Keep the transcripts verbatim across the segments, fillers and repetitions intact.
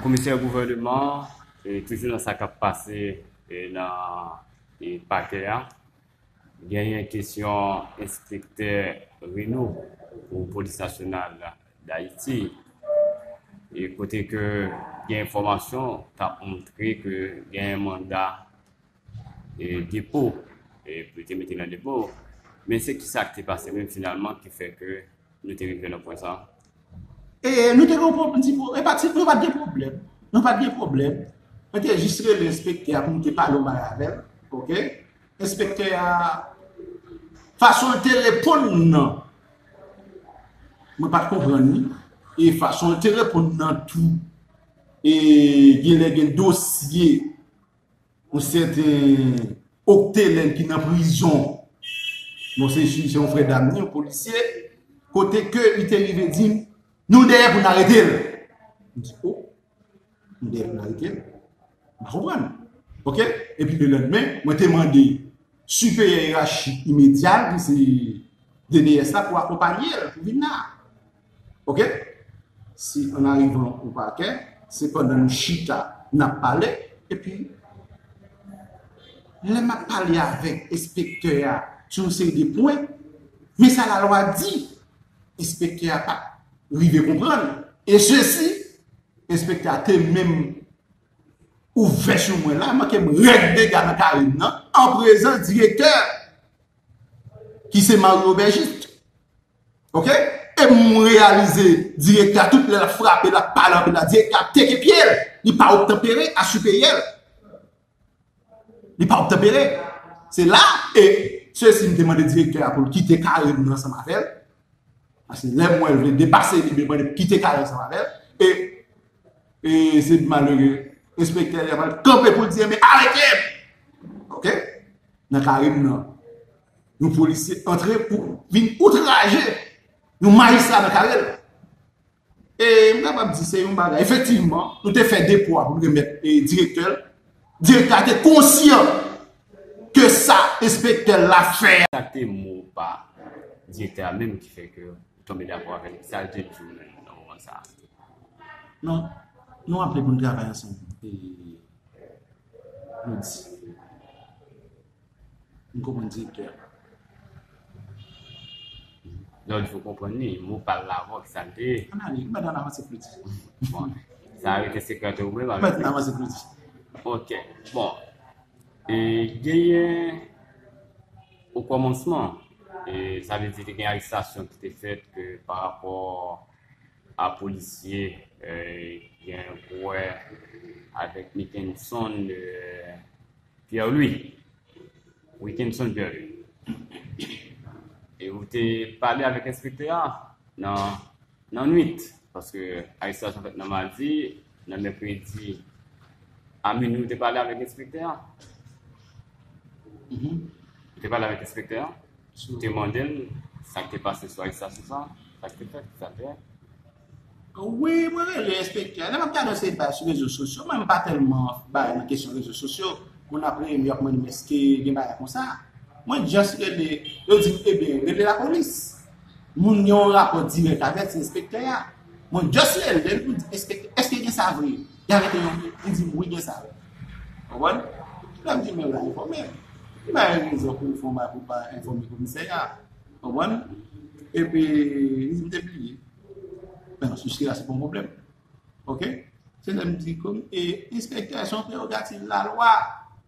Komisè gouvènman, e, toujou nan sa k ap pase, e, nan, e, pakè a, genyen kesyon enspektè Reno pou polis nasyonal Dayiti, e kote ke gen enfòmasyon k ap montre ke gen manda e, depo, e, pou yo te mete nan depo. Men se kisa k te pase menm finalman ki fè ke nou te rive nan pwen sa a? E nou te gen yon pwob-, ti pwo-, e pa ti, nou pa t gen pwoblèm. Nou pa t gen pwoblèm. Mwen te jis rele enspektè a pou m te pale yon bagay avè l. Oke? Enspektè a, fason l te reponn nan, mwen pa t konprann li. E fason l te reponn nan tou, e genlè gen dosye yon sèten Octélène ki nan prizon. Bon, se, se yon frè dam ni, yon polisye. Kote ke li te rive di m, "Nou dèyè pou n arete l." M di, "O, nou dèyè pou n arete l?" M pa konprann. Oke? Epi lelandmen, mwen te mande siperyè yerachik imedya l, ki se D D S la, pou akonpaye l, pou vin la. Oke? Si an arivan o pakè, se pandan nou chita, n ap pale, epi lè m ap pale avèk enspektè a sou yon seri de pwen, men sa lalwa di, enspektè a pa t rive konprann. E sesi, enspektè a te menm ouvè sou mwen la, manke m rèk dega nan kare m nan, an prezans direktè, ki se Mario Aubergiste. Oke? E m reyalize direktè a, tout lè l ap frape, l ap pale anpil la, direktè a teke pye l. Li pa obtanpere a siperyè l. Li pa obtanpere. Se la, e sesi m te mande direktè a pou l kite kare m nan ansanm avè l. Paske lè m wè l vle depase li, m te mande l kite kare ansanm avè l. E, e se malere, enspektè a pral kanpe pou l di, "Enben, arete m!" Oke? Nan kare m nan. Yon polisye antre pou vin outraje yon majistra nan kare l. E m kapab di se yon bagay. Efektivman, nou te fè depo a pou n remèt, e, direktè l. Direktè a te konsyan ke sa enspektè l la fè a. Sa te mo pa direktè a menm ki fè ke ou tonbe dakò avè l? Sa l te di w menm nan moman sa a? Non, nou aple pou n travay ansanm. E, nou di. M konprann direktè a. Lòt jou w konprann li, mo pa l la ankò, ki sa l te ye? Ann ale, mèt ann avanse plis. Bon, sa rete sekrè ant ou menm avèk li. Mèt ann avanse plis. Ok, bon. E genyen, o kòmansman, e sa vle di te gen arestasyon ki te fèt ke pa rapò a polisye, e, gen kwè avèk Mickenson, e, Pierre-Louis. Wickenson Pierre-Louis. E ou te pale avèk enspektè a nan, nan nwit, paske arestasyon fèt nan madi, nan mèkredi, a minwi, ou te pale avèk enspektè a? Mhm. Ou te pale avèk enspektè a? Ou te mande l sa k te pase sou arestasyon sa, sa k te fèt, sa te. Wi, mwen rele enspektè a. Lè m ap gade yon seri de bagay sou rezo sosyo, mwen, m pa tèlman bay nan kesyon rezo sosyo. Moun ap rele m, y ap mande m èske gen bagay konsa. Mwen just rele, yo di m, "Ebyen, rele lapolis." Moun gen yon rapò dirèk avèk, se enspektè a. Mwen just rele l pou di, "Enspektè, èske gen sa vre? Y arete yon moun?" Li di m, "Wi, gen sa vre." Konprann? Lè m di, "Men w la enfòme m." Li bay rezon pou l fè yon bagay pou l pa enfòme komisè a. Konprann? Epi, li di m te bliye. Men non, jiske la, se pa yon pwoblèm. Oke? Se lè m di, kom, e, enspektè, se yon prerogativ lalwa.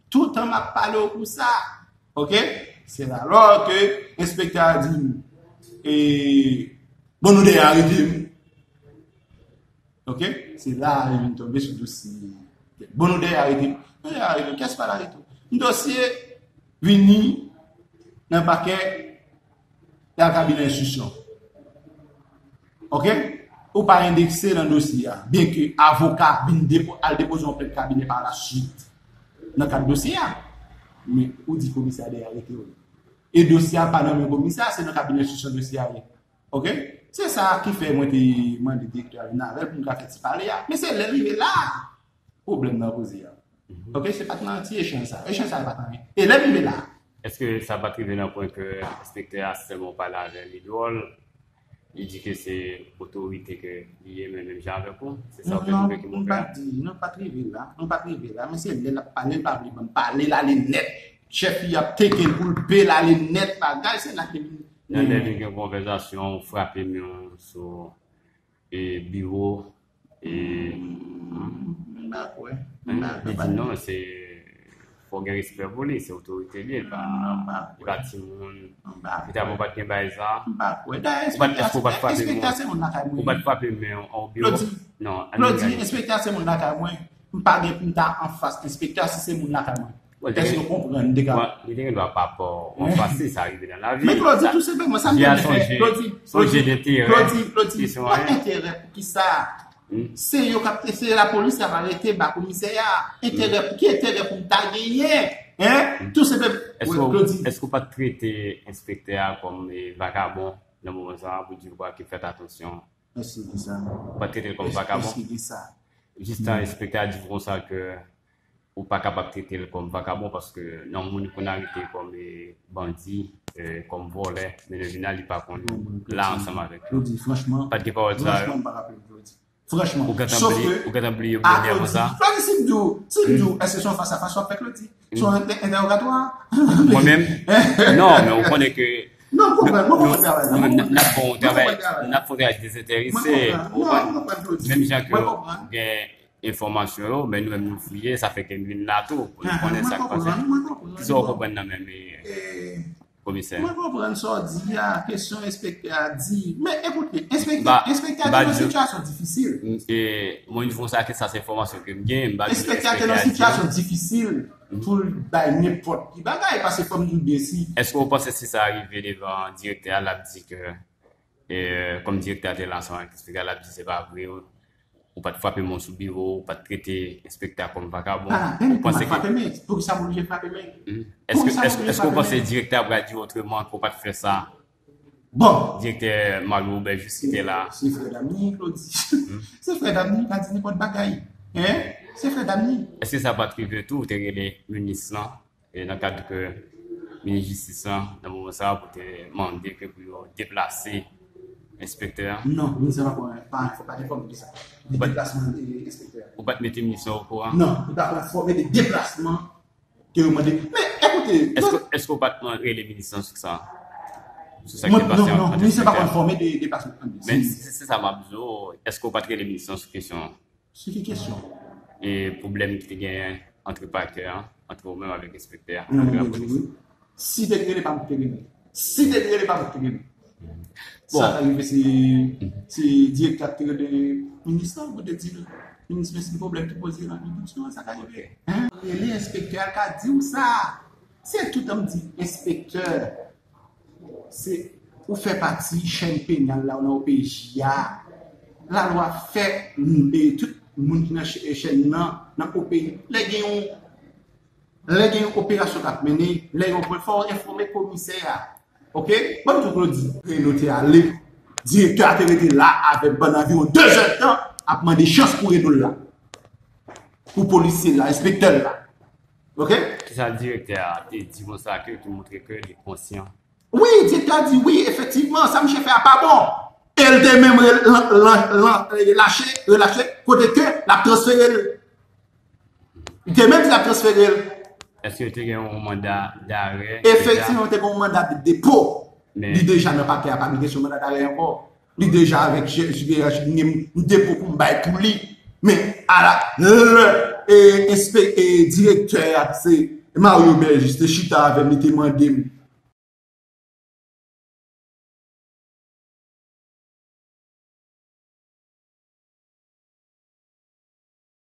Toutan m ap pale w pou sa. Oke? Se la lò ke enspektè a di m, e, "Bon, nou dèyè, arete m." Oke? Se la li vin tonbe sou dosye. "Bon, nou dèyè, arete m." Nou dèyè, arete m. Kiyès pral arete w? Yon dosye vini nan pakè, nan kabinè enstriksyon. Oke? Ou pa endekse nan dosye a. Byenke avoka vin depo-, al depoze yon plent kabinè pa la swit nan kad dosye a. Men ou di komisè a dèyè arete w. E dosye a pa nan men komisè a, se nan kabinè enstriksyon dosye a ye. Oke? Se sa ki fè mwen te mande direktè a vin avè l pou nou ka fè ti pale a. Men se lè l rive la a, pwoblèm nan poze a. Mhm. Oke? Se pa t nan ti echanj sa. Echanj sa a pa t anyen. E lè l rive la a, Èske sa pa t rive nan pwen ke enspektè a sèlman w pale avè l, li dwòl, li di ke se otorite ke li ye, men menm jan avèk ou? Se sa w te twouve ki move a? Non, m pa t di, non, pa t rive la, non, pa t rive la, men se lè l ap pale, l pa vle ban m pale, l ale nèt. Chèf li ap teke l pou l pe, l ale nèt, bagay, se la ke li. Nan lè vin gen konvèsasyon, ou frape men w sou e, biwo. E, M pa kwè. Li di non, se fò gen respè pou li, se otorite li, li pa, li pa timoun. Li ta pou pa t gen bagay sa. M pa kwè. Dayè, enspektè a se moun lakay mwen. Ou pa t frape men an biwo? Non, Claudy, enspektè a se moun lakay mwen. M pa gen pou m ta anfas enspektè a si se moun lakay mwen. Èske w konprann dega? Li te gen dwa pa pa w anfas li, sa rive nan lavi. Men Claudy, tou senpleman, sa m te vle fè, Claudy, Claudy, Claudy, Claudy, pa enterè pou ki sa? Se yo k ap, se lapolis k ap arete ba komisè a. Enterè, ki enterè pou m ta genyen? Hein? Tou senpleman, Claudy. Èske w pa t trete enspektè a kòm e, vakabon nan moman sa a pou di w pa ke fèt atansyon? Èske gen sa? Ou pa t trete l kòm vakabon? Èske gen sa? Jistan enspektè a di w konsa ke ou pa kapab trete l kòm vakabon paske nan moun konn arete kòm e, bandi, e, kòm vòlè, men nan final li pa konn la ansanm avèk yo. Claudy, franchman, Pa t gen pawòl sa yo? Franchman, m pa raple Claudy. Franchman, Ou gentan sof bliye, ke ou gentan bliye a premye Claudy, konsa? Claudy, si m di w, si m di w, èske se yon fas a fas w ap fè Claudy? Se yon entèwogatwa? Mwen menm? Non, men ou konnen ke Non, m konprann, mwen konprann travay la. Nou menm n ap fè yon travay, n ap fè yon travay dezenterese. Ou konprann? Menm jan ke gen enfòmasyon yo, men nou menm nou fouye, sa fè ke nou vin la tou, pou nou konnen sa k pase. Kisa w konprann nan men komisè? Mwen konprann sa w di a, kesyon enspektè a di. Men ekoute, enspektè, enspektè a te nan sitiyasyon difisil. Mwen di konsa ke sa se enfòmasyon ke m gen, m pa di enspektè a te nan sitiyasyon difisil pou l bay nenpòt ki bagay, paske fò m di w byen si. Èske w panse si sa rive devan direktè a, l ap di ke, e, kòm direktè a te la ansanm avèk enspektè a, l ap di se pa vre, ou pa t frape men w sou biwo, ou pa t trete enspektè a kòm vakabon? Ou panse ke... Poukisa m oblije frape men? Èske, èske, èske w panse direktè a pral di w otreman ke w pa t fè sa? Bon. Direktè Malo Obè jis ki te la. Se frè Dany, Claudy. Se frè Dany, pa di nenpòt bagay. Hein? Se frè Dany. Èske sa pa t rive tou, ou te rele minis lan, e nan kad ke minis jistis lan, nan moman sa a, pou te mande ke pou yo deplase enspektè a? Non, minis lan pa, pa, pa te enfòme de sa. De deplasman enspektè a. Ou pa t mete minis lan okouran? Non, li pa enfòme de deplasman ke yo mande. Men, ekoute, èske, èske w pa t rele minis lan sou sa? Sou sa ki te pase an... Non, non, minis lan pa enfòme de deplasman. Men se, se sa m ap di w, èske w pa t rele minis lan sou kesyon an? Sou ki kesyon? E pwoblèm ki te genyen ant pakè an, ant ou menm avèk enspektè a, avèk lapolis. Si te rele pa mwen ki te rele. Si te rele pa mwen ki te rele. Sa ka rive se, se direktè a te rele minis lan pou te di l, minis, men se pwoblèm ki poze nan jiridiksyon an, sa ka rive. Rele enspektè a ka di w sa. Se tout an m di enspektè. Se, ou fè pati chèn penal la, ou nan O P J a. Lalwa fè, e, tout moun ki nan chèn nan, nan O P J. Lè gen yon, lè gen yon operasyon k ap mennen, lè yon pwen, fò w enfòme komisè a. Oke? Ban m di w, Claudy, Reno te ale, direktè a te rete la avèk bann anviwon de zèdtan ap mande chans pou Reno l la. Pou polisye l la, enspektè l la. Oke? Kisa direktè a te di konsa ke te montre ke li konsyan? Wi, direktè a di wi, efektivman, sa misye fè a pa bon. E l te menm re, lan, lan, lan, relache, relache, kote ke l ap transfere l. Li te menm di l ap transfere l. Èske te gen yon manda darè? Efektivman, te gen yon manda de depo. Li deja nan pakè a, pa gen kesyon manda darè ankò. Li deja avèk J H, m depo pou m bay pou li. Men, ala, lè, e, enspe, e, direktè a, se Mario Bergis, te chita avè m, li te mande m,